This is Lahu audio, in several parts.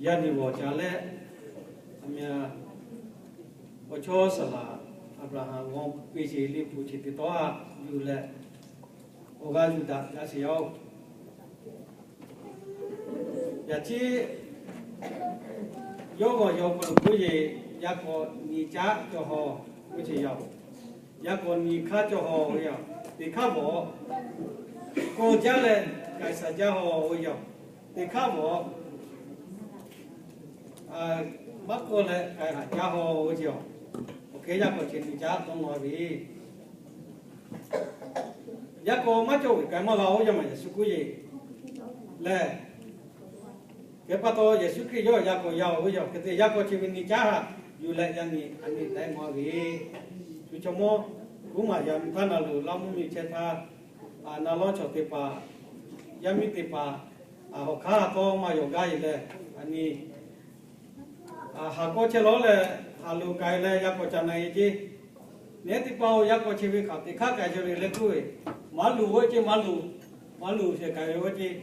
Yaˇ nyi g'awˬ ca leh, a mya awˬ chawˇ saˍ laˍ Aˍbraˍhanˍ g'aw piˇ sheˍ liꞈ hpu chi teˇ tawˇ haꞈ yuˬ leh, awˬ g'aˇ yuˬ daꞈ gaˇ sheˍ yaˇ oˬ. Yaꞈ chi yawˇ g'awˬ yaw k'o lo k'oˆ yeˬ, yaˇ k'awꞈ nyi caˉ cawˬ haw k'oˆ sheˍ yaˇ oˬ. Yaˇ k'awꞈ nyi hkaˇ cawˬ haw ve yaˇ, teˇ hkaˇ bawˬ k'awꞈ jaˇ leh k'ai shaˍ jaˇ haw ve yaˇ, teˇ hkaˇ bawˬ maˇ k'awꞈ leh k'ai haꞈ jaˇ haw ve yaˇ. Awˬ hk'e yaˇ k'awꞈ chi nyi caˉ dawˇ ngaw ve, yaˇ k'awꞈ maˇ cawˬ ve k'ai maˇ g'a oˇ yaˇ maˬ Yeˍsuˆ k'oˆ yeˬ lehˬ, hk'e pa taw Yeˍsuˆ Hkriꞈ yawˇ yaˇ k'awꞈ yaˇ oˬ ve yaˇ, hk'e te yaˇ k'awꞈ chi ve nyi caˉ haꞈ yuˬ leh yaˇ nyi a nyi tehꞈ ngaw ve. Shu chaw mawˇ kuˉ maˬ yaꞈ nyi htaˇ na loˬ laˇ mvuhˇ miˬ chehˇ htaˇ, na lawˇ chaw teˇ hpaˍ, yaˇ miˇ teˇ hpaˍ, hawˬ hk'aˇ tawˇ maˇ yawˬ gaˇ yeˬ leh, a nyi haˍ k'awˇ chehˇ lawˉ leh, haˍ loꞈ k'ai leh yaˇ k'awꞈ ca na e ceˇ. Nehˉ teˇ hpaˍ-oˬ, yaˇ k'awꞈ chi ve hk'aˬ teꞈ hk'aˇ k'ai chehˇ ve leh k'oˆ ve, maˇ loˬ oˇ ceˇ, maˇ loˬ, maˇ loˬ shehˍ k'ai ve oˇ ceˇ.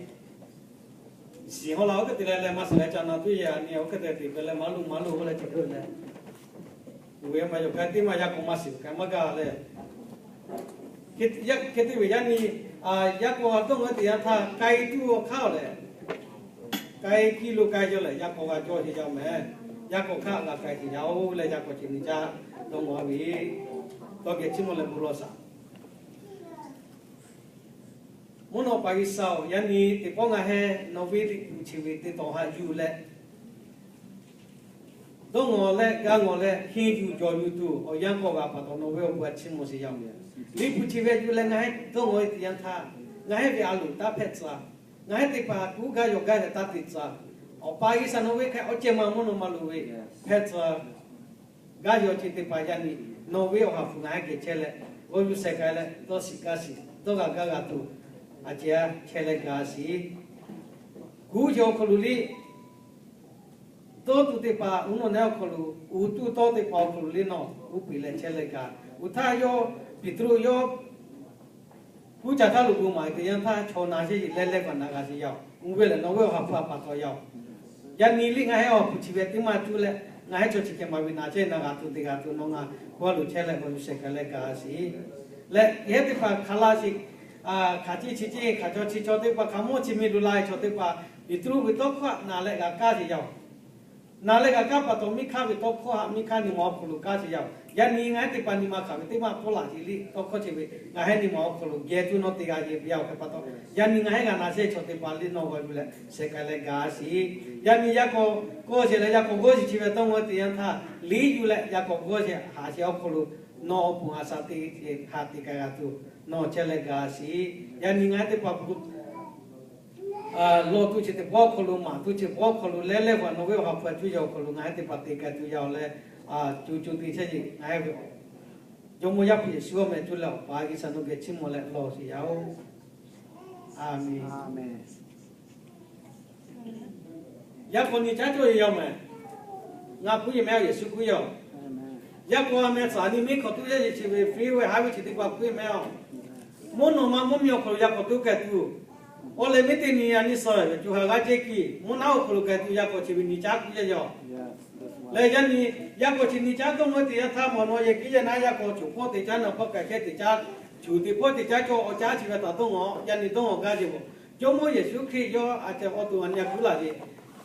Shiˍ hawˉ la oˇ hk'e te leh leh maˇ shiˍ leh ca na tuˬ yaˇ nyi oˇ hk'e te te ve leh maˇ loˬ, maˇ loˬ oˇ leh chi hk'e leh, uˬ ve maˇ yawˬ k'ai teˇ maˇ yaˇ k'awꞈ maˇ shiˍ k'ai maˇ gaˇ leh, hk'e te ve yaˇ nyi, yaˇ k'awꞈ dawˇ ngaˬ hui teˇ yanˇ htaˇ k'ai tuˬ awˬ hk'aˇ lehˬ, k'ai kiˇ lo k'ai jaw lehˬ yaˇ k'awꞈ g'a cawˇ sheˍ yaˇ mehˍ. Yaˇ k'awꞈ hk'aˇ g'a k'ai sheˍ yaˇ oˬ leh yaˇ k'awꞈ chi nyi caˉ dawˇ ngaˬ hui ve, tawˇ geh chiˇ mvuh leh bon lawˬ shaˍ. Mvuhˇ naw paˍ G'uiˬsha-oˬ, yaˇ nyi teˇ pawˆ ngaˬ heh nawˬ ve liꞈ hpu chi ve teˇ tawˇ haꞈ yuˬ leh, dawˇ ngaˬ leh gaˇ ngaˬ leh henˇ yuˬ jawˬ yuˬ tuˬ awˬ yanˇ k'awꞈ g'a pa taw nawˬ ve awˬ bon htaꞈ chiˇ mvuh sheˍ yaˇ mehˍ. Liꞈ hpu chi ve yuˬ leh ngaˬ heh dawˇ ngaˬ ve teˇ yanˇ htaˇ, ngaˬ heh ve a loˍ taˇ hpehꞈ tcuh. Ngaˬ heh teˇ hpaˍ kuˉ gaˇ yawˬ gaˇ leh taˇ te tcuh. Awˬ pa G'uiˬsha nawˬ ve hk'e awˬ ceh ma mvuhˇ naw ma loˍ ve hpehꞈ tcuh. Gaˇ yawˬ chi teˇ hpaˍ yaˇ nyi nawˬ ve awˬ ha hpu ngaˬ heh geh chehˇ leh, g'awˇ yuˬ shehˍ k'ai leh dawˇ shiˍ gaˇ shiˍ dawˇ g'a gaˇ g'a tuˬ, a ceh chehˇ leh gaˇ shiˍ. Kuˉ yawˬ awˬ hk'aw lo liˇ dawˇ tuˬ teˇ hpaˍ uˉ nawˬ nehˉ awˬ hk'aw lo, uˉ tuˬ tawˇ teˇ hpaˍ awˬ hk'aw lo liˇ nawˬ uˉ peꞈ leh chehˇ leh gaˇ. Uˉ htaˇ yawˇ Peˍtruˆ yawˇ kuˉ ca htaˇ lo gu maˍ teˇ yanˇ htaˇ chaw na sheˍ yeˬ leh leh kaꞈ na g'a sheˍ yaˇ oˬ. Uˇ ve lehˬ nawˬ ve awˬ ha hpu a pa taw yaˇ oˬ. Yaˇ nyi liˇ ngaˬ heh awˬ ha hpu chi ve teˇ maˇ cuˇ leh, ngaˬ heh chaw chi hkeh ma ve na chehˇ na g'a tuˬ te g'a tuˬ nawˬ ngaˬ hk'aw lo chehˇ leh g'awˇ yuˬ shehˍ k'ai leh gaˇ shiˍ. Leh yehˇ teˇ hpaˍ hk'aˬ laˇ sheˍ, hk'aˬ ceˇ chi ceˇ hk'aˬ chaw chi chaw teˇ hpaˍ hk'aˬ mawˇ chi mi lo la ve chaw teˇ hpaˍ, Peˍtruˆ ve tawˇ hkawˇ htaꞈ na leh g'a kaˇ sheˍ yaˇ oˬ. Na leh g'a kaˇ pa taw miˇ hk'aˇ ve tawˇ hkawˇ htaꞈ miˇ hk'aˇ nyi ma awˬ hk'aw lo kaˇ sheˍ yaˇ oˬ. Yaˇ nyi ngaˬ heh teˇ hpaˍ nyi ma hk'aˬ ve teˇ maˇ pawˆ laˬ sheˍ liˇ tawˇ hkawˇ chi ve ngaˬ heh nyi ma awˬ hk'aw lo geh tuˬ nawˬ te g'a yeˬ ve yaˇ oˬ hk'e pa taw, yaˇ nyi ngaˬ heh g'a na sheˍ chaw teˇ hpaˍ liˇ nawˬ g'awˇ yuˬ leh shehˍ k'ai leh gaˇ shiˍ. Yaˇ nyi yaˇ k'awꞈ kawˇ sheˍ leh yaˇ k'awꞈ g'awˇ shiˍ chi ve dawˇ ngaˬ hui teˇ yanˇ htaˇ liˇ yuˬ leh yaˇ k'awꞈ g'awˇ sheˍ haꞈ sheˍ awˬ hk'aw lo nawˬ awˬ pon ha sha teˇ haꞈ te k'ai g'a tuˬ nawˬ chehˇ leh gaˇ shiˍ. Yaˇ nyi ngaˬ heh teˇ hpaˍ lawˬ tuˬ chi teˇ pawˆ awˬ hk'aw lo maˍ tuˬ chi teˇ pawˆ awˬ hk'aw lo leh leh g'awˇ nawˬ ve awˬ ha hpu a cuˇ yaˇ awˬ hk'aw lo ngaˬ heh teˇ hpaˍ te k'ai tuˬ yaˇ oˬ leh, co co te chehˇ yeˬ ngaˬ heh ve Jawˇmawˇ Yaˇ hpu Yeˍsuˆ awˬ meh cuˇ leh Awˬ pa G'uiˬsha nawˬ geh chiˇ mvuh leh lawˬ sheˍ yaˇ oˬ. A menˬ. Yaˇ k'awꞈ nyi caˉ cawˇ yeˬ yaˇ mehˍ. Ngaˬ kuˉ yeˬ mehˍ, Yeˍsuˆ kuˉ yaˇ oˬ. Yaˇ k'awꞈ a meh tcuhˍ nyi miˉ hk'awꞈ tuˉ yaˇ yeˬ chi ve freeway, highway chi teˇ hpaˍ kuˉ yeˬ mehˍ oˬ. Mvuhˇ naw ma mvuhˇ miˬ awˬ hk'aw lo yaˇ k'awꞈ tuˉ k'ai tuˬ, awˬ lehˬ miˉ teˇ nyi a nyi suhˍ ve co ha g'aˇ ceh kiˬ mvuhˇ naw awˬ hk'aw lo k'ai tuˬ yaˇ k'awꞈ chi ve nyi caˉ kuˉ yaˇ yaˇ oˬ. Leh yaˇ nyi yaˇ k'awꞈ chi nyi caˉ dawˇ ngaˬ hui teˇ yanˇ htaˇ mawˬ nawˬ yehˬ kiˉ yehˬ naˉ yaˇ k'awꞈ choˬ hpawˇ teˇ caˉ naˬ hpawˇ k'ai chehˇ teˇ caˉ, choˬ teˇ hpawˇ teˇ caˉ cawˇ awˬ caˉ chi ve taˍ dawˇ ngaˬ yaˇ nyi dawˇ ngaˬ gaˇ yeˬ mawˬ. Jawˇmawˇ Yeˍsuˆ Hkriꞈ yawˇ a ceh awˬ to a nyi a kuˉ laˬ ve,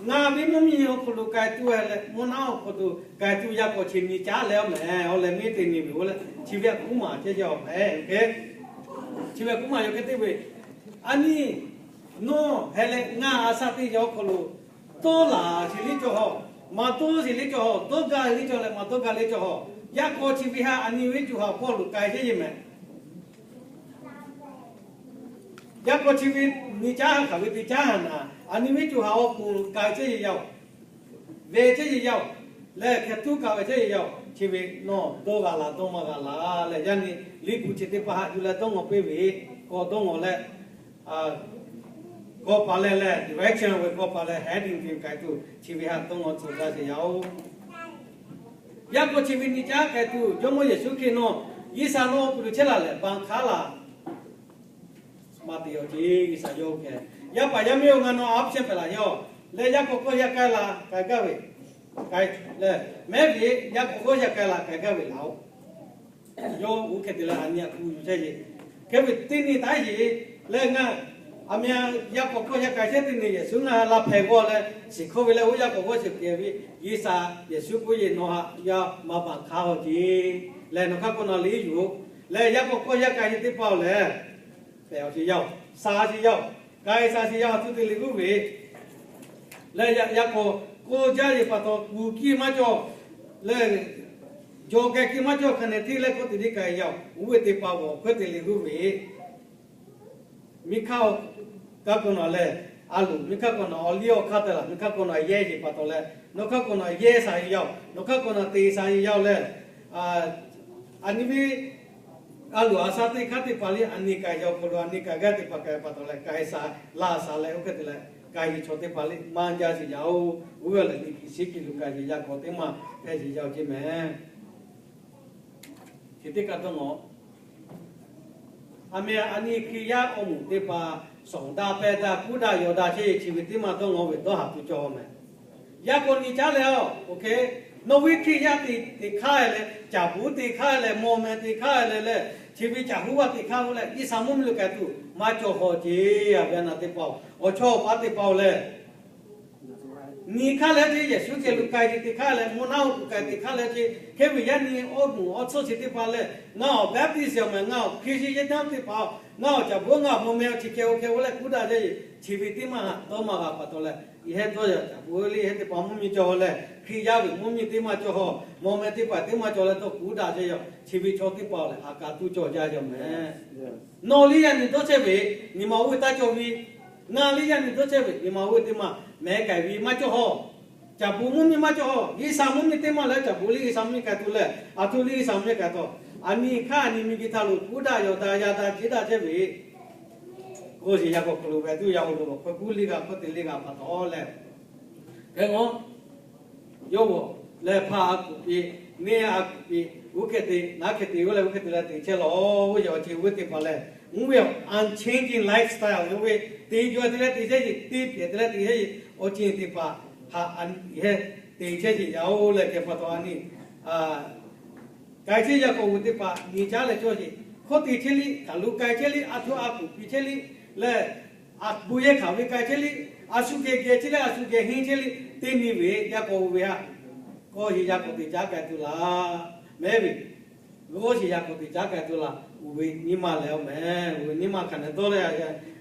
Ngaˬ ve mvuhˇ miˬ awˬ hk'aw lo k'ai tuˬ leh mvuhˇ naw awˬ hk'aw lo k'ai tuˬ yaˇ k'awꞈ chi nyi caˉ leh oˬ mehˍ. Awˬ lehˬ miˉ teˇ nyi ve oˬ leh chi ve kuˉ maˬ ceh yaˇ oˬ mehˍ. Chi ve kuˉ maˬ yaˇ hk'e te ve, a nyi nawˬ heh leh ngaˬ a shaꞈ teˇ yaˇ awˬ hk'aw lo dawˇ laˬ sheˍ liˇ cawˬ haw, maˇ dawˇ sheˍ liˇ cawˬ haw, dawˇ gaˇ liˇ cawˬ leh maˇ dawˇ gaˇ liˇ cawˬ haw, yaˇ k'awꞈ chi ve htaꞈ a nyi ve co ha awˬ hk'aw lo k'ai chehˇ yeˬ mehˍ. Yaˇ k'awꞈ chi ve nyi caˉ haꞈ hk'aˬ ve teˇ caˉ haꞈ naˍ, a nyi ve co ha awˬ hk'aw lo k'ai chehˇ yeˬ yaˇ oˬ. Ve chehˇ yeˬ yaˇ oˬ. Leh hkeh tuˉ kaꞈ ve chehˇ yeˬ yaˇ oˬ. Chi ve nawˬ dawˇ g'a laˬ dawˇ maˇ g'a laˬ leh yaˇ nyi liꞈ hpu chi teˇ hpaˍ haꞈ yuˬ leh dawˇ ngaˬ piˇ ve, k'awꞈ dawˇ ngaˬ leh kawˇ paˍ leh leh direction ve kawˇ paˍ leh heading ve k'ai tuˬ chi ve htaꞈ dawˇ ngaˬ tcuh gaˇ sheˍ yaˇ oˬ. Yaˇ k'awꞈ chi ve nyi caˉ k'ai tuˬ Jawˇmawˇ Yeˍsuˆ Hkriꞈ nawˬ G'uiˬsha nawˬ awˬ hk'aw lo chehˇ laˬ leh banˇ hk'aˉ laˬ maˇ te awˬ ceˬ G'uiˬsha yawˇ hkeh. Yaˇ paˍ yaˇ miˇ-oˬ, ngaˬ nawˬ option hpehꞈ laˬ yaˇ oˬ. Leh yaˇ k'awꞈ k'awˇ yaˇ k'ai laˬ k'ai gaˇ ve, k'ai leh, mehˉ ve yaˇ k'awꞈ k'awˇ yaˇ k'ai laˬ k'ai gaˇ ve laˬ-oˬ. Yawˇ oˇ hk'e te leh a nyi a ku yuˬ chehˇ ve, hk'e ve teˇ nyi taˉ yeˬ leh ngaˬ, a meh, yaˇ k'awꞈ k'awˇ yaˇ k'ai chehˇ teˇ nyi Yeˍsuˆ ngaˬ ha la hpehꞈ g'awˇ leh shiˍ hkawˇ ve leh oˇ yaˇ k'awꞈ g'awˇ shiˍ kehˬ ve, G'uiˬsha Yeˍsuˆ k'oˆ yeˬ nawˬ haꞈ yaˇ maˇ baˬ hk'aˇ haw ce leh nawˬ hk'aˇ k'awꞈ nawˬ liˇ yuˬ-oˬ. Leh yaˇ k'awꞈ k'awˇ yaˇ k'ai ve teˇ hpaˍ-oˬ lehˬ, pehˬ awˬ sheˍ yaˇ-oˬ, sha sheˍ yaˇ-oˬ, k'ai sha sheˍ yaˇ-oˬ, a htoꞈ te leh g'uˇ ve leh yaˇ k'awꞈ k'awˇ jaˇ yeˬ pa taw kuˬ kiˇ maˇ cawˬ leh, jawˬ kehˬ kiˇ maˇ cawˬ hk'a nehˬ hteˇ leh k'oˆ te liˇ k'ai yaˇ-oˬ. Oˇ ve teˇ hpaˍ g'awˬ hk'oˆ te leh g'uˇ ve, miˬ hk'aˇ, kaˇ k'awꞈ nawˬ lehˬ, a loˍ miˬ hk'aˇ k'awꞈ nawˬ awˬ liˇ awˬ hk'aˇ te laˬ, miˬ hk'aˇ k'awꞈ nawˬ yehˇ yeˬ pa taw leh, nawˬ hk'aˇ k'awꞈ nawˬ yehˇ sha yeˬ yaˇ-oˬ, nawˬ hk'aˇ k'awꞈ nawˬ te sha yeˬ yaˇ-oˬ lehˬ, a nyi ve a loˍ a sha teˇ hk'aˇ teˇ hpaˍ liˇ a nyi k'ai yaˇ awˬ hk'aw lo a nyi k'ai gaˇ teˇ hpaˍ k'ai pa taw leh k'ai sha laˇ sha leh oˇ hk'e te leh k'ai yeˬ chaw teˇ hpaˍ liˇ maˇ jaˇ sheˍ yaˇ-oˬ. Oˇ ve lehˬ liꞈ kiˬ shiˉ kiˬ lo k'ai yeˬ yaˇ k'awꞈ teˇ maˇ hpehˇ yeˬ yaˇ-oˬ ce mehˍ. Chi teˇ kaꞈ dawˇ nawˬ, a meh a nyi Hkriꞈ yaˇ awˬ moˍ teˇ hpaˍ shawˍ daꞈ pehˬ daꞈ kuˉ daꞈ yawˬ daꞈ chehˇ ve chi ve teˇ maˇ dawˇ nawˬ ve dawˇ haˍ tuˬ cawˬ mehˍ. Yaˇ k'awꞈ nyi caˉ leh-oˬ, oˇ hk'e nawˬ ve Hkriꞈ yaˇ te hk'aˇ leh, caˍ buˉ te hk'aˇ leh, mawˬ meh te hk'aˇ leh leh, chi ve caˬ huˉ vaˇ te hk'aˇ-oˬ leh, G'uiˬsha mvuhˇ miˬ lo k'ai tuˬ maˇ cawˬ haw ce. A ve a naˬ teˇ hpaˍ-oˬ, awˬ chawˇ awˬ paˉ teˇ hpaˍ-oˬ lehˬ, nyi hk'aˇ leh ce, Yeˍsuˆ Hkriꞈ lo k'ai ce te hk'aˇ leh, mvuhˇ naw kuˬ k'ai te hk'aˇ leh ce, hk'e ve yaˇ nyi awˬ moˍ awˬ tsuhˇ chi teˇ hpaˍ lehˬ, ngaˬ awˬ Baptist awˬ meh, ngaˬ awˬ Hkriꞈ yaˇ teˇ hpaˍ, ngaˬ awˬ caˍ buˉ ngaˬ mawˬ meh awˬ chi hk'e oˇ hk'e oˇ leh kuˉ daꞈ jaˇ yeˬ, chi ve teˇ maˇ dawˇ maˇ g'a pa taw leh, yehˇ dawˇ yaꞈ caˍ buˉ liˇ yehˇ teˇ hpaˍ mvuhˇ miˬ cawˬ haw leh, Hkriꞈ yaˇ ve mvuhˇ miˬ teˇ maˇ cawˬ haw, mawˬ meh teˇ hpaˍ teˇ maˇ cawˬ leh dawˇ kuˉ daꞈ jaˇ yaˇ, chi ve chaw teˇ hpaˍ lehˬ ha k'a tuˬ cawˬ jaˇ yaˇ mehˍ. Nawˬ liˇ yaˇ nyi dawˇ chehˇ ve, nyi ma oˇ ve taˇ cawˬ ve, ngaˬ liˇ yaˇ nyi dawˇ chehˇ ve, nyi ma oˇ ve teˇ maˇ mehˍ k'ai ve maˇ cawˬ haw. Caˍ buˉ mvuhˇ miˬ maˇ cawˬ haw. G'uiˬsha mvuhˇ miˬ teˇ maˇ leh caˍ buˉ liˇ G'uiˬsha mvuhˇ miˬ k'ai tuˬ leh, a htoꞈ liˇ G'uiˬsha mvuhˇ miˬ k'ai taw, a nyi hk'aˇ a nyi miˬ guiˬ htaˇ lo kuˉ daꞈ yawˬ daꞈ yaˇ daꞈ ce daꞈ chehˇ ve, k'oˆ sheˍ yaˇ k'awꞈ hk'aw lo ve tuˬ yaˇ awˬ lo hk'aw kuˉ liˇ g'a hk'aw te liˇ g'a pa taw leh, hk'e ngaˬ yawˇ g'awˬ leh hpaˇ a kuˬ piˇ, neˇ a kuˬ piˇ, oˇ hk'e te naˉ hk'e te oˇ leh oˇ hk'e te leh te chehˇ law. Oˇ ve awˬ ceuˬ oˇ ve teˇ hpaˍ lehˬ, mvuhˇ ve awˬ unchangeing lifestyle oˇ ve te jaw te leh te chehˇ yeˬ, te hpehꞈ te leh te chehˇ yeˬ, awˬ ceuˬ teˇ hpaˍ haꞈ a nyi heh te chehˇ yeˬ yaˇ-oˬ leh hk'e pa taw a nyi k'ai chehˇ yaˇ k'awꞈ g'uiˬ teˇ hpaˍ nyi caˉ leh cawˇ sheˍ. Hkawˇ te chehˇ liˇ, hk'aˬ lo k'ai chehˇ liˇ, a htoꞈ a kuˬ piˇ chehˇ liˇ leh, a bon yehˇ hk'aˬ ve k'ai chehˇ liˇ, a shu geh geh chehˇ liˇ, a shu geh henˇ chehˇ liˇ, teˇ nyi ve yaˇ k'awꞈ g'uiˬ ve haꞈ, k'awˇ yeˬ yaˇ k'awꞈ te caˉ k'ai tuˬ laˬ mehˍ ve, g'awˇ sheˍ yaˇ k'awꞈ te caˉ k'ai tuˬ laˬ. Uˬ ve nyi ma lehˬ awˬ mehˍ, uˬ ve nyi ma hk'aˬ nehˬ dawˇ leh,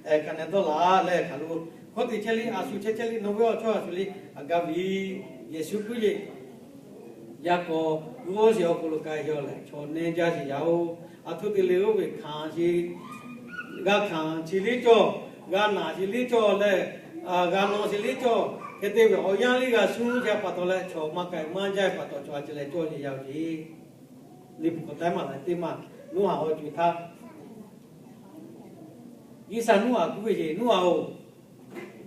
hk'aˬ nehˬ dawˇ laˬ leh hk'aˬ lo hkawˇ te chehˇ liˇ, a shu chehˇ chehˇ liˇ, nawˬ ve awˬ chawˇ a shu liˇ a gaˇ ve, Yeˍsuˆ Hkriꞈ yaˇ k'awꞈ g'awˇ sheˍ awˬ hk'aw lo k'ai yaw leh chaw nehˇ jaˇ sheˍ yaˇ-oˬ. A htoꞈ te leh oˇ ve hkanˍ sheˍ, g'a hkanˍ sheˍ liˇ cawˇ, g'a naˬ sheˍ liˇ cawˇ leh, g'a nawˬ sheˍ liˇ cawˇ, hk'e te ve awˬ yanˇ liˇ g'a shuˉ jaˇ pa taw leh chaw maˇ k'ai maˇ jaˇ pa taw chaw a ciˉ leh cawˇ sheˍ yaˇ ve, liꞈ hpu hk'aw taiˉ maˇ laiˉ teˇ maˇ, Noˉaꞈ awˬ ceuˬ htaˇ G'uiˬsha Noˉaꞈ k'oˆ ve sheˍ, Noˉaꞈ-oˬ,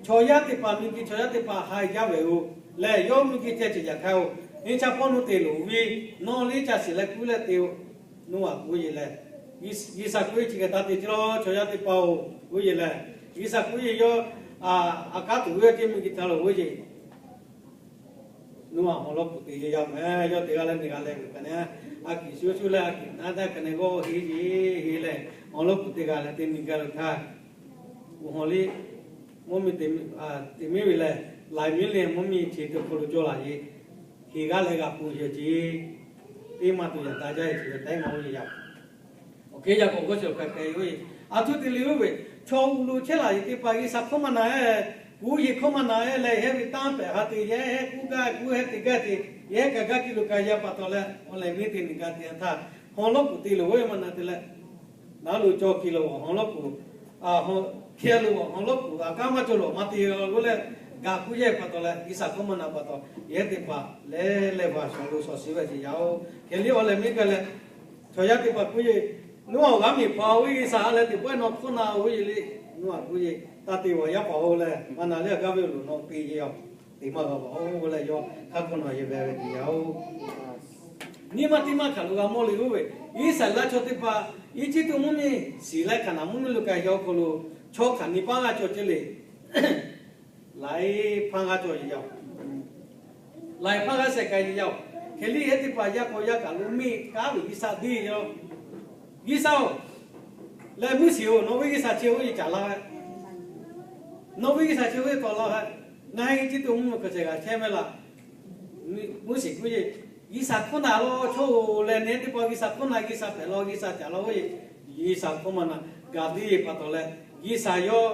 chaw yaˇ teˇ hpaˍ miˬ guiˬ chaw yaˇ teˇ hpaˍ ha jaˇ ve-oˬ leh, yawˇ miˬ guiˬ ceh ceh yaꞈ hk'aˇ-oˬ, nyi cha hpawˇ nuˇ te loˍ ve, nawˬ liˇ ca shiˍ leh kuˉ leh te-o. Noˉaꞈ k'oˆ ve leh, G'uiˬsha k'oˆ ve chi hk'e taˇ te ce law, chaw yaˇ teˇ hpaˍ-oˬ k'oˆ ve leh, G'uiˬsha k'oˆ ve yawˇ a kanˉ tuˬ ve awˬ ceuˬ miˬ guiˬ htaꞈ loˍ ve sheˍ. Noˉaꞈ hawˬ lawˇ kuˬ te yaˇ mehˍ, yawˇ teˇ g'aˇ leh neˇ g'aˇ leh ve hk'a nehˬ, a kiˬ shuˍ shuˍ leh a kiˬ naˉ daˇ hk'a nehˬ g'awˇ heˆ heˆ heˆ leh, hawˬ lawˇ kuˬ teˇ g'aˇ leh teˇ miˬ gaˇ lo htaˇ, uˬ hawˬ liˇ mvuhˇ miˬ te miˬ ve lehˬ, laiˬ miˉ leh mvuhˇ miˬ chi te hk'aw lo cawˇ laˬ ve, heˍ g'aˇ leh g'a pon yehˬ ce, teˇ maˇ tuˬ yaꞈ taˍ jaˇ ve chi ve taiˉ maˇ oˇ ve yaˇ Awˬ hk'e yaˇ k'awꞈ g'awˇ sheˍ awˬ hk'a hk'e yoˬ. A htoꞈ te leh oˇ ve, chaw uiˍ lo chehˇ laˬ ve teˇ hpaˍ G'uiˬsha hkawˇ maˇ na-e, kuˉ yeˬ hkawˇ maˇ na-e leh, yehˇ ve tanˇ pehˍ ha te yehˇ hehˉ kuˉ gaˇ kuˉ hehˉ te gaˇ te, yehˇ hehˉ kaꞈ gaˇ kiˇ lo kaꞈ yaˇ pa taw leh, awˬ lehˬ miˇ te miˬ gaˇ te htaˇ, hawˬ lawˇ kuˬ te loˍ ve maˇ na te leh, naˉ lo cawˇ kiˇ lo hawˬ lawˇ kuˬ, hk'e lo hawˬ lawˇ kuˬ a kanˉ maˇ cawˬ lo maˇ te g'aˇ leh, gaˬ kuˉ yehˇ pa taw leh G'uiˬsha hkawˇ maˇ na pa taw, yehˇ teˇ hpaˍ leh leh vaˬ shawˍ lo shawˍ shiˍ ve ce yaˇ-oˬ. Hk'e liˇ awˬ lehˬ miˇ gaˇ leh, chaw yaˇ teˇ hpaˍ k'oˆ ve, Noˉaꞈ g'aˇ miˬ hpaˍ-oˬ, G'uiˬsha ha leh teꞈ pawehˇ nawˬ hkawˇ na-oˬ ve le. Noˉaꞈ k'oˆ ve, Taˇ te vaˬ yaˇ paˍ-oˬ leh, maˇ na leh a gaˇ ve awˬ loˍ nawˬ te yeˬ-oˬ, teꞈ maˇ g'a vaˬ-oˬ leh yawˇ hk'a hk'awꞈ nawˬ yeˬ ve ve ce yaˇ-oˬ. Nyi ma teˇ maˇ hk'aˬ lo g'a mawˇ le oˇ ve, Iˉsaˍreˍlaˆ chaw teˇ hpaˍ Eˇjiˇtuꞈ mvuhˇ miˬ shiˍ leh Hkaˍnanˍ mvuhˇ miˬ lo k'ai yaw awˬ hk'aw lo, chaw hk'aˬ nyi paˉ g'a cawˬ ce le. laiˉ hpaˇ g'aˇ cawˬ ve yoˬ. Laiˉ hpaˇ g'aˇ shehˍ k'ai ve yoˬ. Hk'e liˇ hehˉ teˇ hpaˍ yaˇ k'aw yaˇ kaꞈ lo meˆ kaˉ ve G'uiˬsha deˇ yoˬ. G'uiˬsha-oˬ, leh Moˉseˍ-oˬ, nawˬ ve G'uiˬsha chi oˇ ve caˍ laˇ ve, nawˬ ve G'uiˬsha chi oˇ ve tawˍ laˇ ve, ngaˬ hui chi tuˬ mvuhˇ miˬ hk'aˬ shehˍ g'a chehˇ ve laˇ. Moˉseˍ k'oˆ ve, G'uiˬsha hkawˇ naˍ law chaw-oˬ leh, nehˬ teˇ pawˆ G'uiˬsha hkawˇ naˍ, G'uiˬsha pehꞈ law, G'uiˬsha caˍ laˇ ve, G'uiˬsha hkawˇ maˇ na gaˬ deˇ ve pa taw leh, G'uiˬsha yawˇ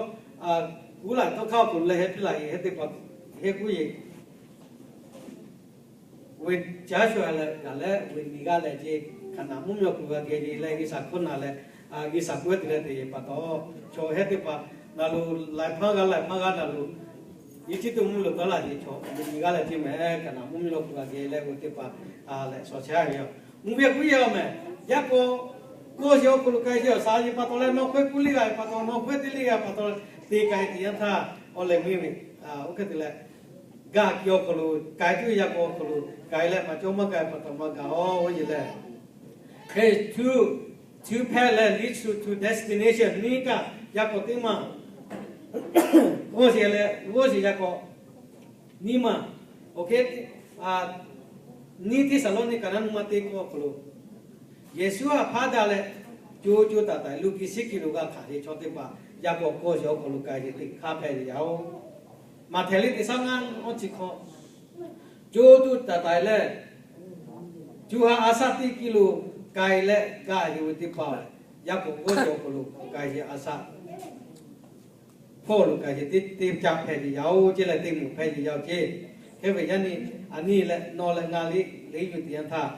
kuˉ laꞈ tawˇ hkawˇ awˬ hk'aw lo leh heh piˇ laˇ ve hehˉ teˇ pawˆ heh k'oˆ ve, ve caˉ shu-a leh gaˬ leh ve miˬ g'aˇ leh ce, Hkaˍnanˍ mvuhˇ miˬ awˬ hk'aw lo g'a geh ve leh G'uiˬsha hkawˇ naˍ leh, G'uiˬsha k'oˆ ve te leh te ve pa taw, chaw hehˉ teˇ pawˆ naˍ lo laiˉ hpaˇ g'aˇ laiˉ hpaˇ g'aˇ naˍ lo, Eˇjiˇtuꞈ mvuhˇ miˬ lo taˉ laˇ ve chaw ve miˬ g'aˇ leh ce mehˍ Hkaˍnanˍ mvuhˇ miˬ awˬ hk'aw lo g'a geh leh ve teˇ pawˆ leh shawˍ chehˇ ve yoˬ. Mvuhˇ ve k'oˆ ve yoˬ mehˍ. Yaˇ k'aw kawˇ sheˍ awˬ hk'aw lo k'ai sheˍ awˬ shaˍ ve pa taw leh, nawˬ hkawˇ k'oˆ liˇ g'a ve pa taw, nawˬ hkawˇ te liˇ g'a ve pa taw, te k'ai teꞈ yanˇ htaˇ, awˬ lehˬ mvuhˇ ve, oˇ hk'e te leh, gaˬ kiˬ awˬ hk'aw lo k'ai tuˬ ve yaˇ k'aw awˬ hk'aw lo k'ai leh maˇ cawˇ maˇ k'ai pa taw maˇ gaˬ-oˬ ve yoˬ lehˬ. Hk'e tuˬ, tuˬ hpehꞈ leh leads to destination nyiˇ kaꞈ yaˇ k'aw teˇ maˬ kawˇ sheˍ leh g'awˇ sheˍ yaˇ k'aw nyiˇ maˬ, oˇ hk'e, nyiˇ Hteˇsaˍlawˇniˆ kaꞈ naˉ nuˇ maˇ teˇ kawˇ awˬ hk'aw lo Yeˍsuˆ htaꞈ hpaˉ daꞈ leh, co co taiˍ taiˍ luˇ kiˇ shiˉ kiˬ lo g'a hkanˍ ve chaw teˇ hpaˍ yaˇ k'aw kawˇ sheˍ awˬ hk'aw lo k'ai sheˍ teꞈ hk'aˇ hpehꞈ ve yoˬ. Maꞈhtehˍ liˇ teˇ shaˉ ngaˇ awˇ chi hk'aw, co co taiˍ taiˍ leh, co ha a shaˆ teˇ kiˇ lo k'ai leh gaˬ yuˬ ve teˇ hpaˍ, yaˇ k'aw kawˇ sheˍ awˬ hk'aw lo k'ai sheˍ a shaˆ hpawˇ lo k'ai sheˍ teˇ, teˇ caˆ hpehꞈ ve yoˬ ceˇ leh teˇ moˍ hpehꞈ ve yoˬ ceˇ. Hk'e ve yaˇ nyi, a nyi leh nawˬ leh ngaˬ liˇ leꞈ yuˬ teꞈ yanˇ htaˇ,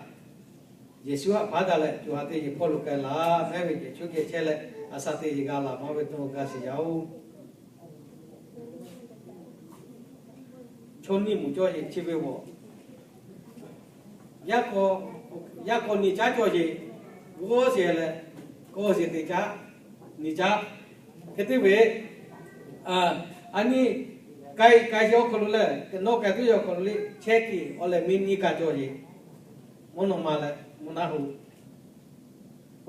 Yeˍsuˆ htaꞈ hpaˉ daꞈ leh co ha teˇ yehˬ hpawˇ lo k'ai laˬ, mehˉ ve yehˬ chuˇ geh chehˇ leh a shaˆ teˇ yehˬ g'a laˬ maˇ ve to gaˬ sheˍ yaˇ-oˬ. Chaw nyi moˍ cawˇ sheˍ chi ve g'awˬ, yaˇ k'aw, yaˇ k'aw nyi caˉ cawˇ sheˍ, g'awˇ sheˍ leh kawˇ sheˍ teꞈ caˉ, nyi caˉ. Hk'e te ve, a nyi k'ai, k'ai sheˍ awˬ hk'aw lo leh nawˬ k'ai tuˬ yaˇ awˬ hk'aw lo le chehˇ kiˬ awˬ lehˬ miˇ nyi kaꞈ cawˇ sheˍ, mvuhˇ naw ma leh mvuhˇ naw hui.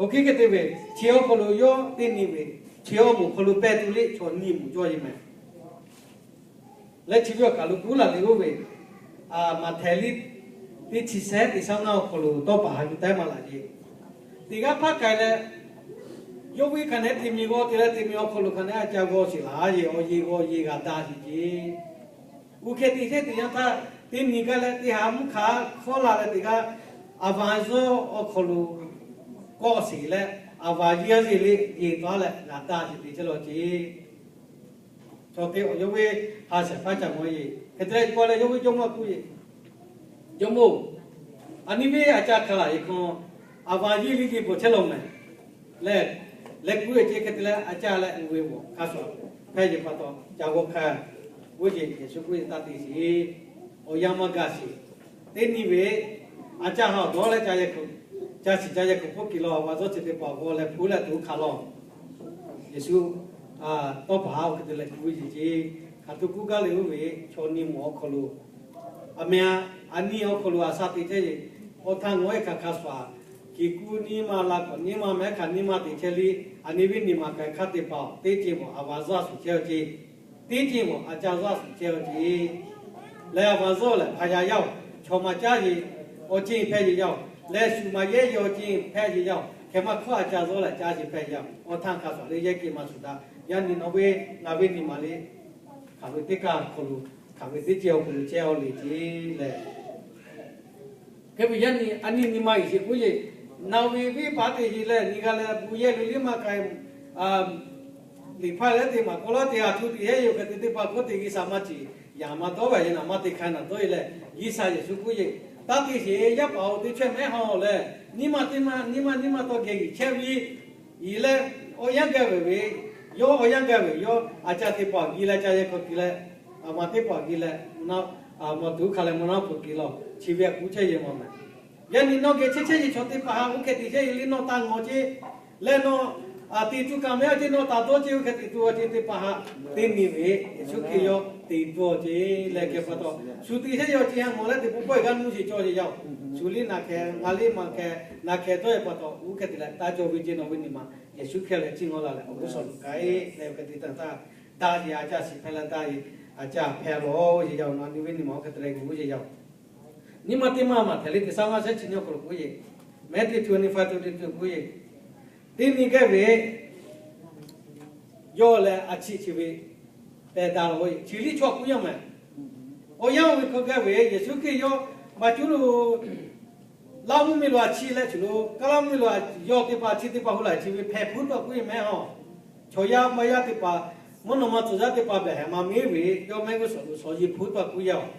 Oˇ hk'e hk'e te ve, chi awˬ hk'aw lo yawˇ teˇ nyi ve, chi awˬ moˍ hk'aw lo pehˇ tuˬ le chaw nyi moˍ cawˇ sheˍ mehˍ. Leh chi ve awˬ kaˬ lo kuˉ laˬ le oˇ ve, Maꞈhtehˍ liˇ teˇ chi shehˉ teˇ shaˉ ngaˇ awˬ hk'aw lo tawˇ paˍ ha yuˬ taiˉ maˇ laˬ le. Teˇ g'aˇ hpaˇ k'ai leh, yawˇ ve hk'aˬ nehˉ teˇ miˬ g'aw te leh teˇ miˬ awˬ hk'aw lo hk'aˬ nehˉ a ca g'aw sheˍ laˬ yeˬ awˬ yeˬ g'aw yeˬ g'a daꞈ sheˍ ceˇ. Oˇ hk'e te chehˇ teꞈ yanˇ htaˇ, teˇ nyi gaˇ leh teˇ ha mvuhˇ hk'aˬ hk'awˇ la leh teˇ g'aˇ, a vaˍ zuhˇ awˬ hk'aw lo kawˆ sheˍ leh, a vaˍ yeˬ a yeˬ le yeˬ taˍ leh g'a daꞈ sheˍ teꞈ chehˇ law ceˇ. Chaw teˇ awˬ yawˇ ve ha shehˍ hpaˇ ca maw yeˬ hk'e te leh k'awꞈ leh yawˇ ve jawˇmawˇ k'oˆ yeˬ, Jawˇmawˇ-oˬ, a nyi ve a ca hk'a laˬ yeˬ hk'aw, a vaˍ yeˬ le yeˬ bawˬ chehˇ law mehˍ. Leh, leh k'oˆ ve ceˇ hk'e te leh a ca leh uiˍ ve bawˬ hk'a shuˍ hpehˇ yeˬ pa taw ca g'aw hk'a, oˇ yeˬ Yeˍsuˆ k'oˆ ve taˇ te sheˍ. Awˬ yanˇ maˇ gaˬ sheˍ. Teˇ nyi ve, a ca ha awˬ dawˉ leh ca shiˍ ca yehˬ hk'aw hpawˇ kiˬ law, a vaˍ zuhˇ chi teˇ hpaˍ g'aw leh hpu leh tuˬ hk'a law. Yeˍsuˆ tawˇ paˍ ha oˇ hk'e te leh k'oˆ ve ceˇ ceˇ. Hk'aˬ htoꞈ k'oˆ gaˇ le oˇ ve, chaw nyi moˍ awˬ hk'aw lo, a meh a, a nyi awˬ hk'aw lo a shaˆ teꞈ chehˇ yeˬ, awˬ htaˇ ngawˬ ehˉ hk'aˬ hk'a shuˍ, kiˬ kuˇ nyi ma la k'awꞈ nyi ma mehˉ hk'aˬ nyi ma teꞈ chehˇ le, a nyi ve nyi ma k'ai hk'aˇ teˇ hpaˍ teˇ ceuˬ bawˬ a vaˍ zuhˇ a shuˍ chehˇ a ceˇ. Teˇ ceuˬ bawˬ a ca zuhˇ a shuˍ chehˇ a ceˇ. Leh a vaˍ zuhˇ lehˬ hpaˍ yaˇ yaˇ-oˬ, chaw ma caˉ yeˬ awˬ ceˇ hpehˇ yeˬ yaˇ-oˬ, leh shuˍ ma yehˇ yeˬ awˬ ceˇ hpehˇ yeˬ yaˇ-oˬ, hk'e maˇ hkawˇ a ca zuhˇ lehˬ caˉ sheˍ hpehˇ yaˇ-oˬ. Awˬ htaˇ hk'a shuˍ le yehˇ keh ma shuˍ daꞈ. Yaˇ nyi nawˬ ve ngaˬ ve nyi ma le, hk'aˬ ve teˇ kaˇ awˬ hk'aw lo, hk'aˬ ve teˇ ceuˬ awˬ hk'aw lo chehˇ a le ceˇ leh, hk'e ve yaˇ nyi a nyi nyi ma yeˬ sheˍ k'oˆ yeˬ, nawˬ ve venˇ paˍ teꞈ yeˬ leh nyi g'a leh bu yehˇ le liˇ maˇ k'ai, liꞈ hpaˇ leh teˇ maˬ k'aw laˇ teˇ ha htu teꞈ yehˇ yeˬ hk'e te teˇ hpaˍ hkawˇ teꞈ G'uiˬsha maˇ ciˍ, yaꞈ maˇ dawˇ ve yaꞈ naˍ maˇ te hk'a naˍ dawˇ e leh, G'uiˬsha Yeˍsuˆ k'oˆ yeˬ, taˇ te sheˍ, yaˇ paˍ-oˬ, teˇ chehˇ mehˉ haw leh, nyiˇ maˇ teˇ maˇ nyiˇ maˇ nyiˇ maˇ tawˇ geh g'uiˬ chehˇ ve, iˍ leh awˬ yanˇ gaˇ ve ve, yawˇ awˬ yanˇ gaˇ ve yawˇ a ca teˇ hpaˍ g'uiˬ leh ca yehˬ hk'aw kiˬ leh, a ma teˇ hpaˍ g'uiˬ leh, mvuhˇ naw, a ma tuˬ hk'a leh mvuhˇ naw hpfuhˇ kiˬ law, chi ve a kuˉ chehˇ yeˬ maw mehˍ. Yaˇ nyi nawˬ geh chehˇ chehˇ yeˬ chaw teˇ hpaˍ ha oˇ hk'e te chehˇ yeˬ le nawˬ taˇ ngawˬ ceˇ, leh nawˬ te tuˬ kaꞈ mehˉ a ceˇ, nawˬ taˍ dawˇ ceˇ, oˇ hk'e te tuˬ a ceˇ teˇ hpaˍ ha teˇ nyi ve, Yeˍsuˆ Hkriꞈ yawˇ te dawˇ ceˇ leh hk'e pa taw, shu te chehˇ yeˬ awˬ ceˇ ha ngawˬ leh teˇ pawˆ pawˆ e g'aˇ nuˇ sheˍ cawˇ yeˬ yaˇ-oˬ. Shu liˇ naˬ hkeh, ngaˬ liˇ maˬ hkeh, naˬ hkeh dawˇ e pa taw, oˇ hk'e te leh taˇ cawˇ ve ceˇ nawˬ ve nyi ma, Yeˍsuˆ Hkriꞈ leh ciˇ ngawˇ la leh awˬ g'uˇ suhˍ lo k'ai leh hk'e te taˇ taˇ, daꞈ yeˬ a ca shiˍ hpehꞈ leh daꞈ yeˬ A ca hpehꞈ lawˬ-oˬ, yehˬ yaˇ-oˬ, nawˬ nyi ve nyi ma hk'e te leh g'uiˬ-oˬ, yehˬ yaˇ-oˬ. Nyi ma teˇ maˇ maˇ hpehꞈ le, teˇ saˉ maˇ shehˉ chi nyi awˬ hk'aw lo k'oˆ-e, Matthew twenty-five twenty-two k'oˆ-e, teˇ nyi gaˇ ve yawˇ leh a ciˇ chi ve pehˬ daꞈ lawˬ-e, chi liˇ chaw k'oˆ yaˇ mehˍ. Awˬ yanˇ oˇ ve hk'aw gaˇ ve Yeˍsuˆ Hkriꞈ yawˇ maˇ cuˉ lo Laˇ mvuhˇ miˬ lo a ciˇ leh, chi lo kaˉ laˇ mvuhˇ miˬ lo yawˇ teˇ hpaˍ chi teˇ hpaˍ hu laˬ chi ve hpehꞈ hpuˉ tawˆ k'oˆ ve mehˍ-oˬ. Chaw yaˇ maˇ yaˇ teˇ hpaˍ, mvuhˇ naw ma tcuh yaˇ teˇ hpaˍ behˬ hehˍ ma meˉ ve, yawˇ mehˆ g'uˇ suhˍ lo shawˍ yeˬ hpuˉ tawˆ k'oˆ yaˇ-oˬ.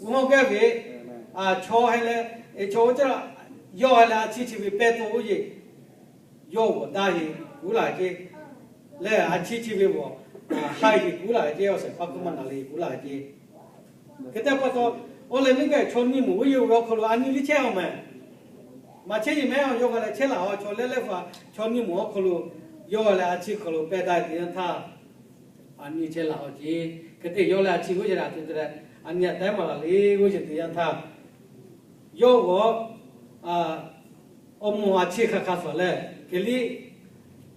Uˇ hawˇ gaˇ ve, a chaw heh leh, e chaw oˇ caˇ, yawˇ heh leh a ciˇ chi ve pehˇ to oˇ yeˬ, yawˇ g'awˬ daˇ heˍ kuˉ laˬ ceˇ, leh a ciˇ chi ve g'awˬ ha yeˬ kuˉ laˬ ceˇ, awˬ shehˍ hpaˇ hkawˇ maˇ naˬ le kuˉ laˬ ceˇ. Hk'e te pa taw, awˬ leh miˇ gaˇ chaw nyi mawˬ oˇ yeˬ ve awˬ hk'aw lo a nyi liˇ chehˇ-oˬ mehˍ. Maˇ chehˇ yeˬ mehˍ-oˬ, yawˇ g'a leh chehˇ laˬ-oˬ, chaw lehˉ lehˉ hpaˍ chaw nyi mawˬ awˬ hk'aw lo, yawˇ g'a leh a ciˇ hk'aw lo pehˇ daꞈ teˇ yanˇ htaˇ, a nyi chehˇ laˬ-oˬ ceˇ. Hk'e te yawˇ leh a ciˇ g'uˇ yeˬ daꞈ tuˬ te leh, a nyi a tehˉ maˇ laˬ le g'uˇ yeˬ teˇ yanˇ htaˇ, yawˇ g'awˬ awˬ moˍ a ciˇ hk'a hk'a suhˍ leh, hk'e liˇ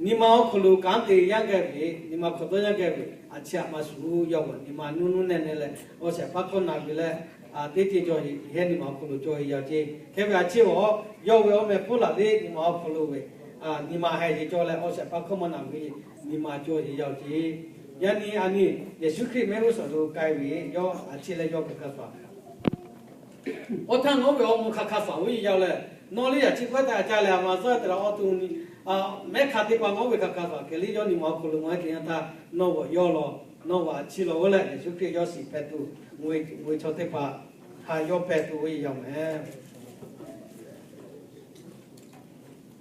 nyi ma awˬ hk'aw lo kanˉ te yaˇ gaˇ ve, nyi ma hk'awꞈ dawˇ yaˇ gaˇ ve, a ciˇ a maˇ shuˍ, yawˇ g'awˬ nyi ma nuˇ nuˇ nehˆ nehˆ leh, awˬ shehˍ hpaˇ hkawˇ naˬ ve leh, teˇ ceuˬ cawˬ yeˬ, yehˬ nyi ma awˬ hk'aw lo cawˬ yeˬ yaˇ-oˬ ceˇ. Hk'e ve a ciˇ g'awˬ yawˇ ve awˬ meh hpfuhˇ laˬ le nyi ma awˬ hk'aw lo ve, nyi ma heh yeˬ cawˬ leh, awˬ shehˍ hpaˇ hkawˇ maˇ naˬ ve nyi ma cawˬ yeˬ yaˇ-oˬ ceˇ. Yaꞈ nyi a nyi Yeˍsuˆ Hkriꞈ mehˆ g'uˇ suhˍ lo k'ai ve, yawˇ a ciˇ leh yawˇ hk'a hk'a suhˍ Awˬ htaˇ ngaˬ oˇ ve awˬ moˍ hk'a hk'a suhˍ oˇ yeˬ yaˇ-oˬ leh, nawˬ liˇ yaꞈ chi k'oˆ taˍ ca leh a maˇ zuhˇ te la awˬ to, mehˉ hk'a teˇ hpaˍ ngaˬ oˇ ve hk'a hk'a suhˍ hk'e liˇ yawˇ nyi ma awˬ hk'aw lo ngaˬ oˇ teˇ yanˇ htaˇ, nawˬ g'awˬ yawˇ law, nawˬ g'awˬ a ciˇ law-oˬ leh, Yeˍsuˆ Hkriꞈ yawˇ shiˍ hpehꞈ tuˬ, mvuhˇ e chaw teˇ hpaˍ hk'a yawˇ hpehꞈ tuˬ oˇ yeˬ yaˇ mehˍ.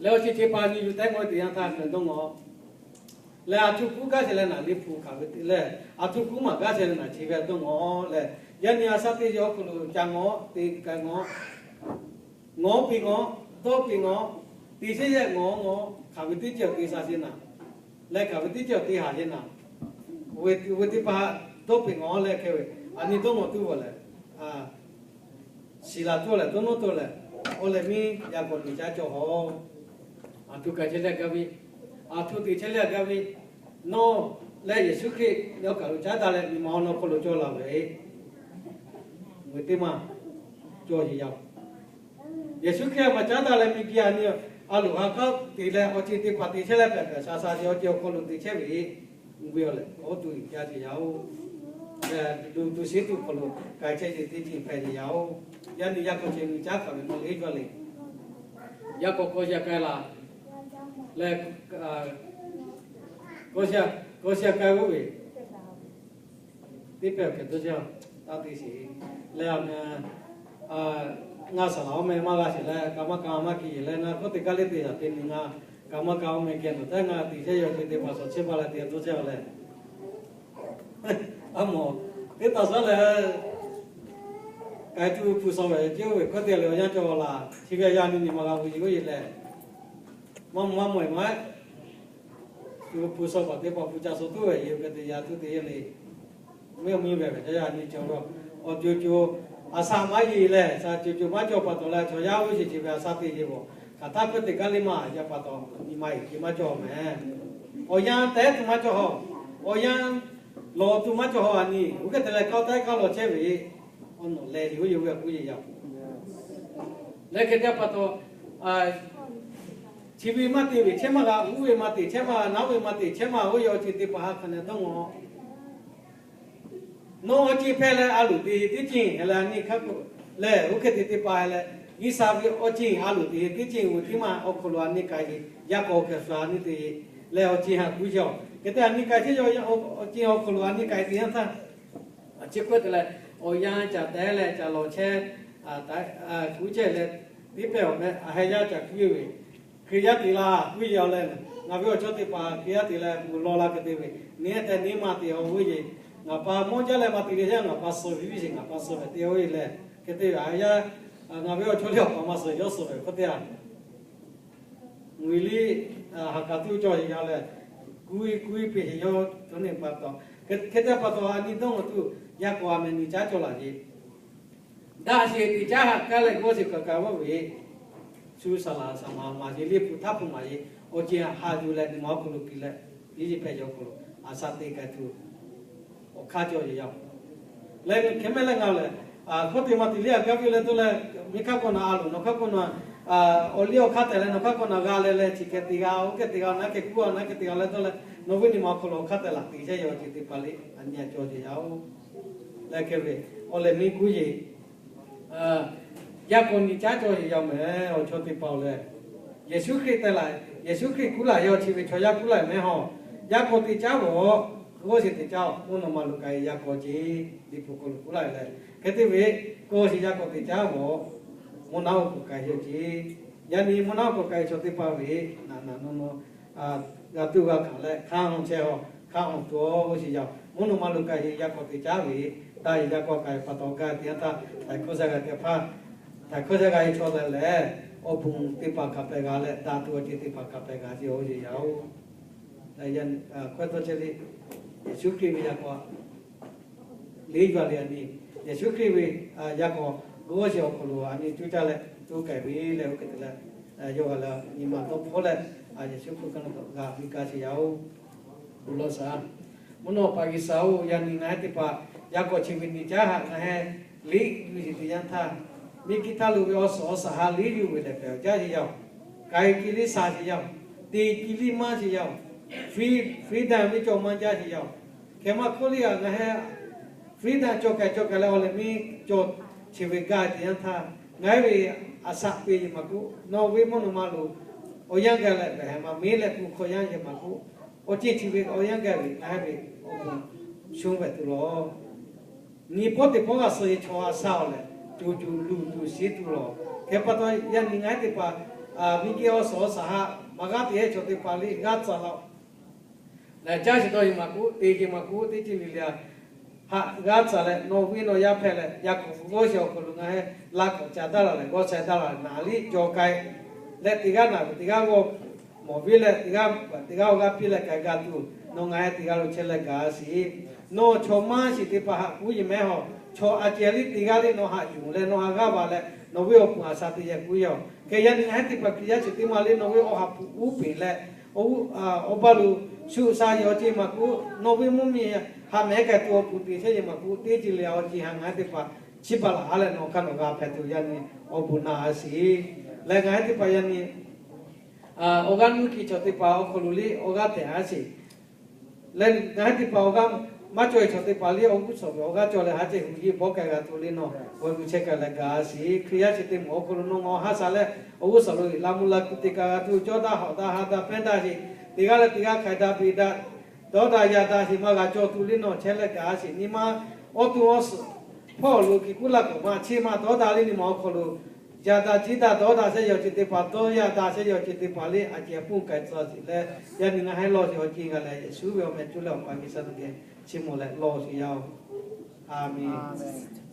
Leh awˬ chi teˇ hpaˍ nyi yuˬ tehˉ ngaˬ oˇ teˇ yanˇ htaˇ hk'e dawˇ ngaw leh, a htoꞈ kuˉ gaˇ chehˇ leh naˬ liˇ hpu hkanˍ ve te leh, a htoꞈ kuˉ maˇ gaˇ chehˇ leh naˬ chi ve dawˇ ngaw leh, yaꞈ nyi a shaˉ teˇ yawˇ awˬ hk'aw lo ca ngaw, te k'ai ngaw, ngaw piˇ ngaw, dawˇ piˇ ngaw, te chehˇ yehˬ ngaw ngaw, hkanˍ ve teˇ ceuˬ te sha chehˇ naˍ, leh hkanˍ ve teˇ ceuˬ te haˍ chehˇ naˍ, ve teˇ hpaˍ dawˇ piˇ ngaw leh hk'e ve, a nyi dawˇ ngaw tuˬ vawˬ leh, shiˍ laˬ tuˬ leh dawˇ nawˉ tuˬ leh, awˬ leh miˇ yaꞈ k'awꞈ teꞈ caˉ cawˬ haw. A htoꞈ kaꞈ chehˇ leh gaˇ ve, a htoꞈ teꞈ chehˇ leh gaˇ ve, nawˬ leh Yeˍsuˆ Hkriꞈ yaꞈ kaˬ lo caˉ daꞈ leh nyi ma awˬ naw hk'aw lo cawˬ laˬ ve, ve teˇ maˇ cawˬ yeˬ yaˇ-oˬ. Yeˍsuˆ Hkriꞈ a maˇ caˉ daꞈ leh miˬ guiˬ a nyi a loˍ ha k'aˉ te leh awˬ ceuˬ teˇ hpaˍ te chehˇ leh pehˬ pehˬ sha sha ce awˬ ceuˬ awˬ hk'aw lo te chehˇ ve, ve awˬ leh k'awꞈ tuˬ yaˇ ce yaˇ-oˬ. Leh luˬ tuˬ shiˉ tuˬ hk'aw lo k'ai chehˇ ce teˇ ceuˬ hpehꞈ ce yaˇ-oˬ. Yaꞈ nyi yaꞈ k'aw ce nyi caˉ hkanˍ ve nawˬ le cawˬ le. Yaꞈ k'aw k'aw shaꞈ k'ai laˬ leh, k'aw shaꞈ k'ai oˇ ve teˇ pehˇ awˬ hk'e dawˇ chehˇ-oˬ, taˇ te sheˍ leh, ngaˬ saˍ laˍ awˬ meh maˇ g'a sheˍ leh, kaꞈ maˇ kaꞈ maˇ hkiˬ yeˬ leh, ngaˬ hkawˇ teꞈ kaˉ le te yaꞈ te miˬ ngaˬ kaꞈ maˇ kaꞈ awˬ meh geh nawˬ tehˉ ngaˬ te chehˇ yaˇ ce teˇ hpaˍ shawˍ chehˇ paˇ leh te dawˇ chehˇ-oˬ leh, a mawˬ teˇ taꞈ shaˉ leh k'ai tuˬ hpu shaw ve ce oˇ ve hkawˇ te leh awˬ yanˇ cawˬ laˬ. Chi ve yaˇ nyi nyi ma g'a ve yoˬ yeˬ leh, maˇ maˇ mawˬ e maˇ, tuˬ hpu shaw paˍ teˇ hpaˍ hpu ca shaw tuˬ ve yoˬ hk'e te yaˇ tuˬ te le. Mvuhˇ miˬ ve ve ca yaˇ nyi cawˬ la, awˬ co co a sha maˇ yeˬ leh, sha co co maˇ cawˬ pa taw leh chaw yaˇ oˇ sheˍ ce ve a sha te yeˬ vawˬ. Hk'aˬ htaˇ hkawˇ teꞈ kaˉ le maˇ yaꞈ pa taw nyi ma yeˬ ce maˇ cawˬ mehˍ. Awˬ yanˇ tehˉ tuˬ maˇ cawˬ haw, awˬ yanˇ lawˬ tuˬ maˇ cawˬ haw a nyi. Oˇ hk'e te leh kawˇ tehˉ kawˇ lawˬ chehˇ ve, awˬ nawˬ leh yoˬ yeˬ ve k'oˆ yeˬ yaˇ leh hk'e te pa taw, chi ve maˇ te ve chehˇ maˇ g'a, uˉ ve maˇ te chehˇ maˇ g'a, naˉ ve maˇ te chehˇ maˇ g'a, oˇ yaˇ awˬ ceuˬ teˇ hpaˍ ha hk'aˬ nehˬ dawˇ ngaw Nawˬ awˬ ceuˬ hpehꞈ leh a loˍ te teˇ ceuˬ heh leh a nyi hk'a k'oˆ leh, oˇ hk'e te teˇ hpaˍ heh leh, G'uiˬsha ve awˬ ceuˬ a loˍ te teˇ ceuˬ ve teˇ maˬ awˬ hk'aw lo a nyi k'ai ve, yaꞈ k'aw hk'e sha a nyi te leh awˬ ceuˬ ha kuˉ chehˇ-oˬ. Hk'e te a nyi k'ai chehˇ yaˇ, awˬ ceuˬ awˬ hk'aw lo a nyi k'ai teˇ yanˇ htaˇ, chi hk'e te leh awˬ yanˇ caꞈ tehˉ leh caꞈ lawˬ chehˇ, kuˉ chehˇ leh, teˇ pehˇ awˬ meh a heh yaˇ caꞈ kuˉ ve, Hkriꞈ yaˇ te laˇ kuˉ yaw leh, ngaˬ ve awˬ chawˇ teˇ hpaˍ Hkriꞈ yaˇ te leh mvuhˬ law la hk'e te ve, neˇ heh tehꞈ neˇ maˇ te awˬ g'uˇ yeˬ, ngaˬ pa mawˇ jaˇ leh maˇ te le yaˇ, ngaˬ pa suh ve viˉ sheˍ, ngaˬ pa suh ve te oˇ ve leh, hk'e te ve a yaˇ, ngaˬ ve awˬ chawˇ le awˬ pa maˇ suh, yawˇ suh ve hk'e te a, mvuhˬ liˇ ha k'a tuˇ cawˬ yeˬ yaˇ leh, kuˉ kuˉ peꞈ sheˍ yawˇ cawˇ neˇ pa taw, hk'e te pa taw a nyi dawˇ ngaw tuˬ, yaˇ k'aw a meh nyi caˉ cawˬ laˬ yeˬ. Daꞈ sheˍ teꞈ caˉ haꞈ kaˉ leh g'awˇ sheˍ kaꞈ kaꞈ g'awˇ ve, shu saˍ laˍ saˍ maˍ maˍ yeˬ liˇ hpu htaˇ hpu maˍ yeˬ, awˬ ceuˬ haꞈ yuˬ leh nyi ma awˬ hk'aw lo piˇ leh, iˉ yeˬ hpehꞈ yaˇ awˬ hk'aw lo a shaꞈ te k'ai tuˬ, awˬ hk'aˇ cawˬ yeˬ yaˇ Leh hk'e mehˆ leh ngaˬ lehˬ, hkawˇ te ma te liˇ a gaˇ ve leh dawˇ leh, miˬ hk'aˇ k'o na a loˍ, nawˬ hk'aˇ k'o na awˬ liˇ awˬ hk'aˇ tehꞈ leh nawˬ hk'aˇ k'o na g'a leh leh chi hk'e te g'a, oˇ hk'e te g'a, naˉ hk'e kuˉ a, naˉ hk'e te g'a leh dawˇ leh, nawˬ ve nyi ma awˬ hk'aw lo awˬ hk'aˇ tehꞈ laꞈ te chehˇ yaw chi teˇ hpaˍ liˇ a nyi a cawˬ sheˍ yaˇ oˬ. Leh hk'e ve awˬ lehˬ miˬ guˇ yeˬ yaˇ k'o nyi caˉ cawˬ sheˍ yaˇ mehˍ. Awˬ chaw teˇ hpaˍ lehˬ, Yeˍsuˆ Hkriꞈ tehꞈ laˬ, Yeˍsuˆ Hkriꞈ kuˉ laˬ yaw chi ve chaw yaˇ kuˉ laˬ mehˍ hawˬ. Yaˇ k'o te caˉ vawˬ, g'uˇ suhˍ te caˉ, mvuhˇ naw ma lo k'ai yaˇ k'o ce, Liꞈ hpu hk'aw lo kuˉ laˬ leh, hk'e te ve k'o chi yaˇ k'o te caˉ vawˬ, mvuhˇ naw ma lo k'ai yaw ce. Yaꞈ nyi mvuhˇ naw ma lo k'ai chaw teˇ hpaˍ ve naˍ naˍ naw naw g'a tuˇ g'a hkanˍ leh hk'a hawˬ chehˇ hawˬ, hk'a hawˬ tuˬ awˬ g'uˇ suhˍ yaˇ, mvuhˇ naw ma lo k'ai yaˇ k'o te caˉ ve, taˇ yaˇ k'o k'ai pa taw gaˇ teˇ yanˇ htaˇ, htaiˍ hkawˇ yaˇ g'a teˇ hpaˍ, htaiˍ hkawˇ yaˇ g'a e chaw leh lehˬ, awˬ bon teˇ hpaˍ hk'a pehꞈ g'a leh, daꞈ tuˬ awˬ ceuˬ teˇ hpaˍ hk'a pehꞈ g'a ce awˬ g'uˇ suhˍ yaˇ oˬ. Hkawehˇ tawˇ chehˇ le, Yeˍsuˆ Hkriꞈ ve yaˇ k'o liˇ yaˇ le a nyi, Yeˍsuˆ Hkriꞈ ve yaˇ k'o g'uˇ suhˍ awˬ hk'aw lo a nyi cuˇ caˇ leh tuˇ k'ai ve leh, oˇ hk'e te leh yawˇ g'a leh nyi ma dawˇ hpawˇ leh, Yeˍsuˆ Hkriꞈ hk'aw lo g'a viˇ gaˇ sheˍ yaˇ oˬ. Bon lawˬ shaˍ. Mvuhˇ naw pa G'uiˬsha oˬ, yaꞈ nyi ngaˬ hui teˇ hpaˍ yaˇ k'o chi ve nyi caˉ haꞈ ngaˬ hui liˇ yuˬ sheˍ teˇ yanˇ htaˇ, miˬ guiˬ htaˇ lo ve awˬ suhˍ awˬ shaˍ ha liˇ yuˬ ve lehˬ pehˬ awˬ jaˇ sheˍ yaˇ oˬ. K'ai ci liˇ sha sheˍ yaˇ oˬ. Te ci liˇ maˇ sheˍ yaˇ oˬ. Free, freedom ve cawˬ maˇ jaˇ sheˍ yaˇ oˬ. Hk'e maˇ hkawˇ liˇ a ngaˬ hui freedom cawˬ k'ai cawˬ k'ai leh awˬ lehˬ miˇ cawˬ chi ve gaˇ teˇ yanˇ htaˇ, ngaˬ hui ve a shaꞈ peꞈ yeˬ maˇ k'oˆ, nawˬ ve mvuhˇ naw ma lo awˬ yanˇ gaˇ leh pehˬ hehˍ maˇ miˬ leh ku hk'aw yanˇ yeˬ maˇ k'oˆ, awˬ ceuˬ chi ve awˬ yanˇ gaˇ ve ngaˬ hui ve awˬ bon shonˇ ve tuˬ lawˬ. Nyi pawˆ teˇ pawˆ g'a suh e chaw a shaꞈ awˬ lehˬ, tuˬ tuˬ luˬ tuˬ shiˍ tuˬ lawˬ. Hk'e pa taw yaꞈ nyi ngaˬ hui teˇ hpaˍ miˬ guiˬ awˬ suhˍ awˬ shaˍ ha maˇ g'a te hehˉ chaw teˇ hpaˍ liˇ g'a tcuh lawˬ. Lehˬ caˇ shiˍ dawˇ yeˬ maˇ k'oˆ, te yeˬ maˇ k'oˆ, teˇ ceuˬ le le a haꞈ g'a tcuh leh nawˬ ve nawˬ yaˇ hpehꞈ leh, yaˇ k'o g'uˇ suhˍ awˬ hk'aw lo ngaˬ hui la k'awꞈ ca daˇ la leh g'awˇ sheh daˇ la leh naˍ liˇ cawˬ k'ai leh teˇ g'aˇ naˍ ve teˇ g'aˇ g'awˇ mawˬ viˇ leh teˇ g'aˇ teˇ g'aˇ awˬ g'aˇ piˇ leh k'ai gaˇ tuˬ, nawˬ ngaˬ hui teˇ g'aˇ lo chehˇ leh gaˬ a shiˍ. Nawˬ chaw maˇ shiˍ teˇ hpaˍ haꞈ k'oˆ yeˬ mehˉ hawˬ. Chaw a ceh liˇ teˇ g'aˇ liˇ nawˬ haꞈ yuˬ leh nawˬ haꞈ g'aˇ va leh nawˬ ve awˬ pon a shaꞈ teꞈ yehˬ k'oˆ yaˇ oˬ. Hk'e yaꞈ nyi ngaˬ hui teˇ hpaˍ Hkriꞈ yaˇ chi teˇ maˇ liˇ nawˬ ve awˬ ha hpu uˉ peꞈ leh, awˬ baˆ lo shu sha yeˬ awˬ ceuˬ maˇ k'oˆ, nawˬ ve mvuhˇ miˬ haꞈ mehˉ k'ai tuˬ awˬ pon te chehˇ yeˬ maˇ k'oˆ, teˇ ceuˬ le awˬ ceuˬ haꞈ ngaˬ hui teˇ hpaˍ chi pa laˬ ha leh nawˬ hk'a nawˬ g'a hpehꞈ tuˬ yaꞈ nyi awˬ bon na a shiˍ. Leh ngaˬ hui teˇ hpaˍ yaꞈ nyi awˬ g'aˇ nuˇ hkiˬ chaw teˇ hpaˍ awˬ hk'aw lo liˇ awˬ g'aˇ tehꞈ a shiˍ. Leh ngaˬ hui teˇ hpaˍ awˬ g'aˇ maˇ cawˬ e chaw teˇ hpaˍ liˇ awˬ g'uˇ suhˍ ve awˬ g'aˇ cawˬ leh ha ceh hui liˇ bawˆ k'ai g'a tuˬ le nawˬ g'awˬ yuˬ chehˇ k'ai leh gaˬ a shiˍ. Hkriꞈ yaˇ chi teˇ maˬ awˬ hk'aw lo nawˬ ngaˬ awˬ ha shaꞈ leh awˬ g'uˇ suhˍ lo la mvuh la kuˬ te kaꞈ g'a tuˬ cawˇ daꞈ hawꞈ daꞈ ha daꞈ pehnˇ daꞈ sheˍ. Teˇ g'aˇ leh teˇ g'aˇ hk'aiˬ daꞈ peꞈ daꞈ dawˇ daꞈ yaꞈ daꞈ sheˍ maˇ g'a cawˬ tuˬ le nawˬ chehˇ leh gaˬ a shiˍ. Nyi ma awˬ to awˬ suhˍ hpawˇ lo hkiˬ kuˉ laˇ k'awꞈ maˇ cheˇ maˇ dawˇ daꞈ le nyi ma awˬ hk'aw lo yaꞈ daꞈ ciˉ daꞈ dawˇ daꞈ shehˇ yaw ceuˬ teˇ hpaˍ dawˇ yaꞈ daꞈ shehˇ yaw ceuˬ teˇ hpaˍ liˇ a ceh pun k'ai tcuh sheˍ leh, yaꞈ nyi ngaˬ hui lawˬ sheˍ awˬ ceuˬ g'a leh Yeˍsuˆ ve awˬ meh cuˇ leh Awˬ pa G'uiˬsha teˇ geh chi mawˬ leh lawˬ sheˍ yaˇ oˬ. A menˬ.